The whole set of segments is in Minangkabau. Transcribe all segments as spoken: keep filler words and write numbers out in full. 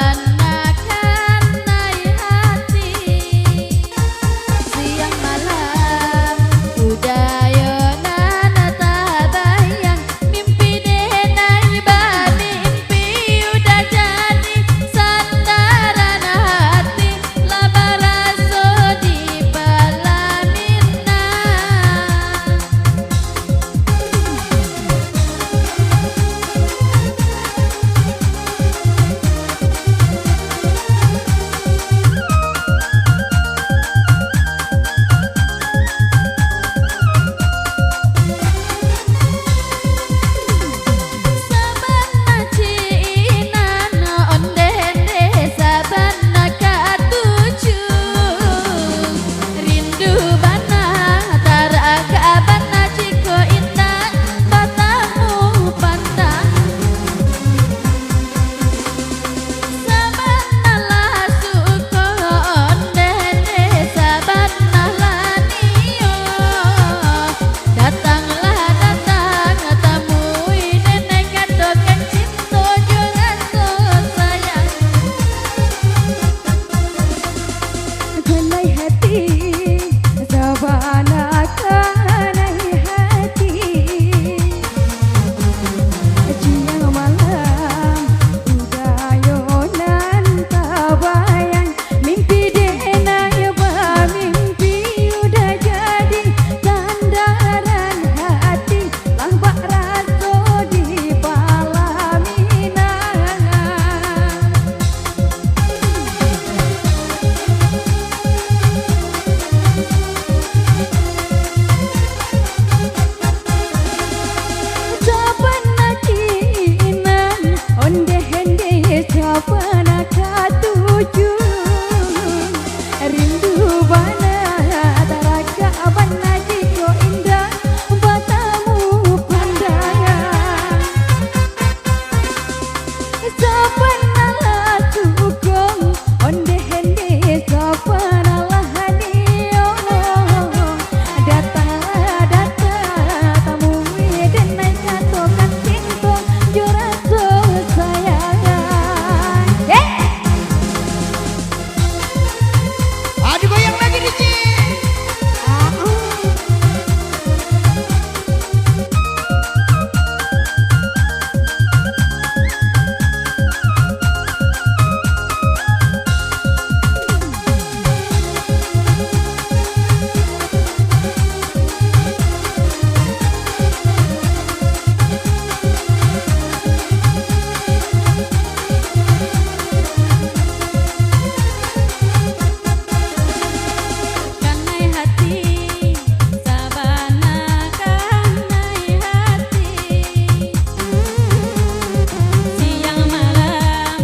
Sabanna kanai hati, siang malam udah yo nan tabayang, mimpi denai bamimpi udah jadi sandaran hati, lah baraso di palaminan. Sabanna cinan ondeh-ondeh, sabanna katuju. Rindu bana, taragak bana jikok indak batamu pandang. Sabanna lah suko ondeh-ondeh, sabanna lah nio. Datanglah datang, tamui denai, katokan cinto jo raso sayang. Kanai hati, sabanna kanai hati. Siang malam udah yo nan tabayang, mimpi denai bamimpi udah jadi sandaran hati. Lah baraso di palaminan. Sabanna cinan ondeh-ondeh, sabanna katuju. Rindu bana, taragak bana jikok indak batamu pandang. Sabanna lah suko ondeh-ondeh, sabanna lah nio. Datanglah datang, tamui denai, katokan cinto jo raso sayang. Hei! Ah, digoyang lagi, D J. Ah, ah. Kanai hati, sabana kanai hati. Siang malam,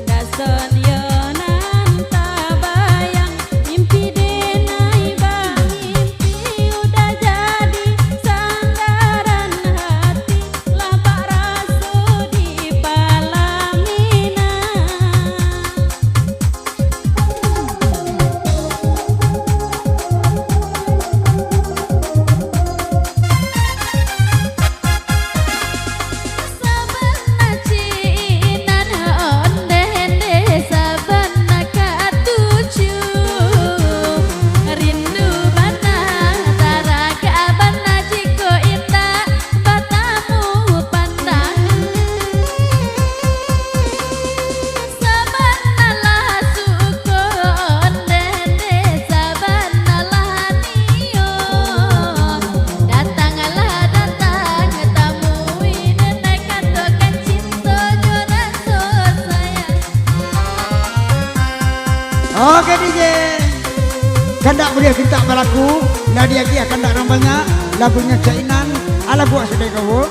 dason yo nan tabayang. Mimpi denai bamimpi udah jadi sandaran hati. Lah baraso di palaminan. Sabanna cinan ondeh-ondeh, sabanna katuju. Rindu bana, taragak bana jikok indak batamu pandang. Sabanna lah suko ondeh-ondeh, sabanna lah nio. Datanglah datang, tamui denai, katokan cinto jo raso sayang. Oke, D J. Kandak buliah pintak balaku, lah diagiah kandak urang banyak, lagunyo Cainan, alah buek sadai kawo.